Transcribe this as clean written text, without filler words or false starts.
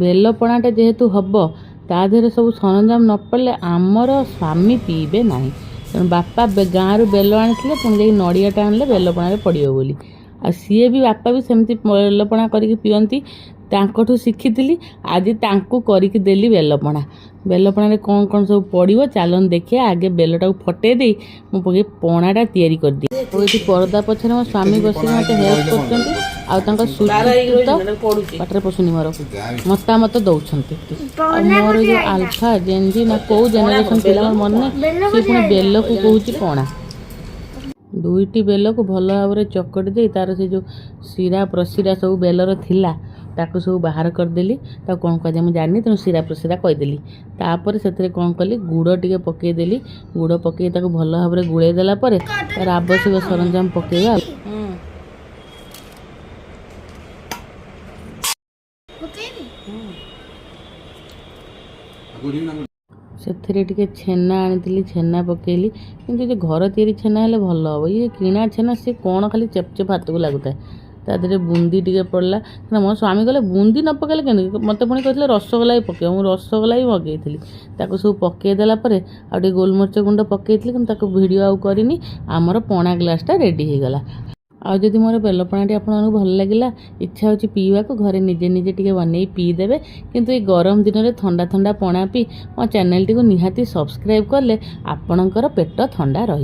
ବେଲ ପଣାଟା ଯେହେତୁ ହେବ, ତା ଦେହରେ ସବୁ ସରଞ୍ଜାମ ନ ପଡ଼ିଲେ ଆମର ସ୍ୱାମୀ ପିଇବେ ନାହିଁ। ତେଣୁ ବାପା ଗାଁରୁ ବେଲ ଆଣିଥିଲେ, ପୁଣି ଯାଇକି ନଡ଼ିଆଟା ଆଣିଲେ ବେଲ ପଣାରେ ପଡ଼ିବ ବୋଲି। ଆଉ ସିଏ ବି, ବାପା ବି ସେମିତି ବେଲପଣା କରିକି ପିଅନ୍ତି। ତାଙ୍କଠୁ ଶିଖିଥିଲି, ଆଜି ତାଙ୍କୁ କରିକି ଦେଲି ବେଲପଣା। ବେଲପଣାରେ କ'ଣ କ'ଣ ସବୁ ପଡ଼ିବ, ଚାଲନ୍ତୁ ଦେଖିବା। ଆଗେ ବେଲଟାକୁ ଫଟେଇ ଦେଇ ମୁଁ ପକେଇ ପଣାଟା ତିଆରି କରିଦିଏ। ଆଉ ଏଠି ପରଦା ପଛରେ ମୋ ସ୍ୱାମୀ ବସିକି ମୋତେ ହେଲ୍ପ କରୁଛନ୍ତି ଆଉ ତାଙ୍କ ସୁଚିତ ପାଟିରେ ପଶୁନି ମୋର ମତାମତ ଦେଉଛନ୍ତି। ଆଉ ମୋର ଯେଉଁ ଆଲଫା ଜେନଜି ନା କେଉଁ ଜେନେରେସନ୍ ପିଲା ମୋର ମନେ ନାହିଁ, ସେ ପୁଣି ବେଲକୁ କହୁଛି ପଣା। ଦୁଇଟି ବେଲକୁ ଭଲ ଭାବରେ ଚକଟି ଦେଇ ତାର ସେ ଯେଉଁ ଶିରା ପ୍ରଶିରା ସବୁ ବେଲର ଥିଲା, ତାକୁ ସବୁ ବାହାର କରିଦେଲି। ତାକୁ କ'ଣ କୁହାଯାଏ ମୁଁ ଜାଣିନି, ତେଣୁ ଶିରା ପ୍ରଶିରା କହିଦେଲି। ତାପରେ ସେଥିରେ କ'ଣ କଲି, ଗୁଡ଼ ଟିକେ ପକାଇଦେଲି। ଗୁଡ଼ ପକାଇ ତାକୁ ଭଲ ଭାବରେ ଗୋଳେଇ ଦେଲା ପରେ ତାର ଆବଶ୍ୟକ ସରଞ୍ଜାମ ପକାଇବା। ପକେଇବି। ସେଥିରେ ଟିକେ ଛେନା ଆଣିଥିଲି, ଛେନା ପକାଇଲି। କିନ୍ତୁ ଏ ଘର ତିଆରି ଛେନା ହେଲେ ଭଲ ହେବ। ଇଏ କିଣା ଛେନା, ସିଏ କ'ଣ ଖାଲି ଚେପ୍ ଚେପ୍ ହାତକୁ ଲାଗୁଥାଏ। ତା ଦେହରେ ବୁନ୍ଦି ଟିକେ ପଡ଼ିଲା। କାରଣ ମୋ ସ୍ୱାମୀ କହିଲେ, ବୁନ୍ଦି ନ ପକାଇଲେ କେମିତି? ମୋତେ ପୁଣି କହିଥିଲେ ରସଗୋଲା ବି ପକାଇବ। ମୁଁ ରସଗୋଲା ବି ମଗେଇଥିଲି। ତାକୁ ସବୁ ପକାଇ ଦେଲା ପରେ ଆଉ ଟିକେ ଗୋଲମରିଚ ଗୁଣ୍ଡ ପକାଇଥିଲି, କିନ୍ତୁ ତାକୁ ଭିଡ଼ିଓ ଆଉ କରିନି। ଆମର ପଣା ଗ୍ଲାସଟା ରେଡ଼ି ହେଇଗଲା। ଆଉ ଯଦି ମୋର ବେଲପଣାଟି ଆପଣମାନଙ୍କୁ ଭଲ ଲାଗିଲା, ଇଚ୍ଛା ହେଉଛି ପିଇବାକୁ, ଘରେ ନିଜେ ନିଜେ ଟିକେ ବନେଇ ପିଇଦେବେ। କିନ୍ତୁ ଏଇ ଗରମ ଦିନରେ ଥଣ୍ଡା ଥଣ୍ଡା ପଣା ପିଇ ମୋ ଚ୍ୟାନେଲଟିକୁ ନିହାତି ସବସ୍କ୍ରାଇବ୍ କଲେ ଆପଣଙ୍କର ପେଟ ଥଣ୍ଡା ରହିବ।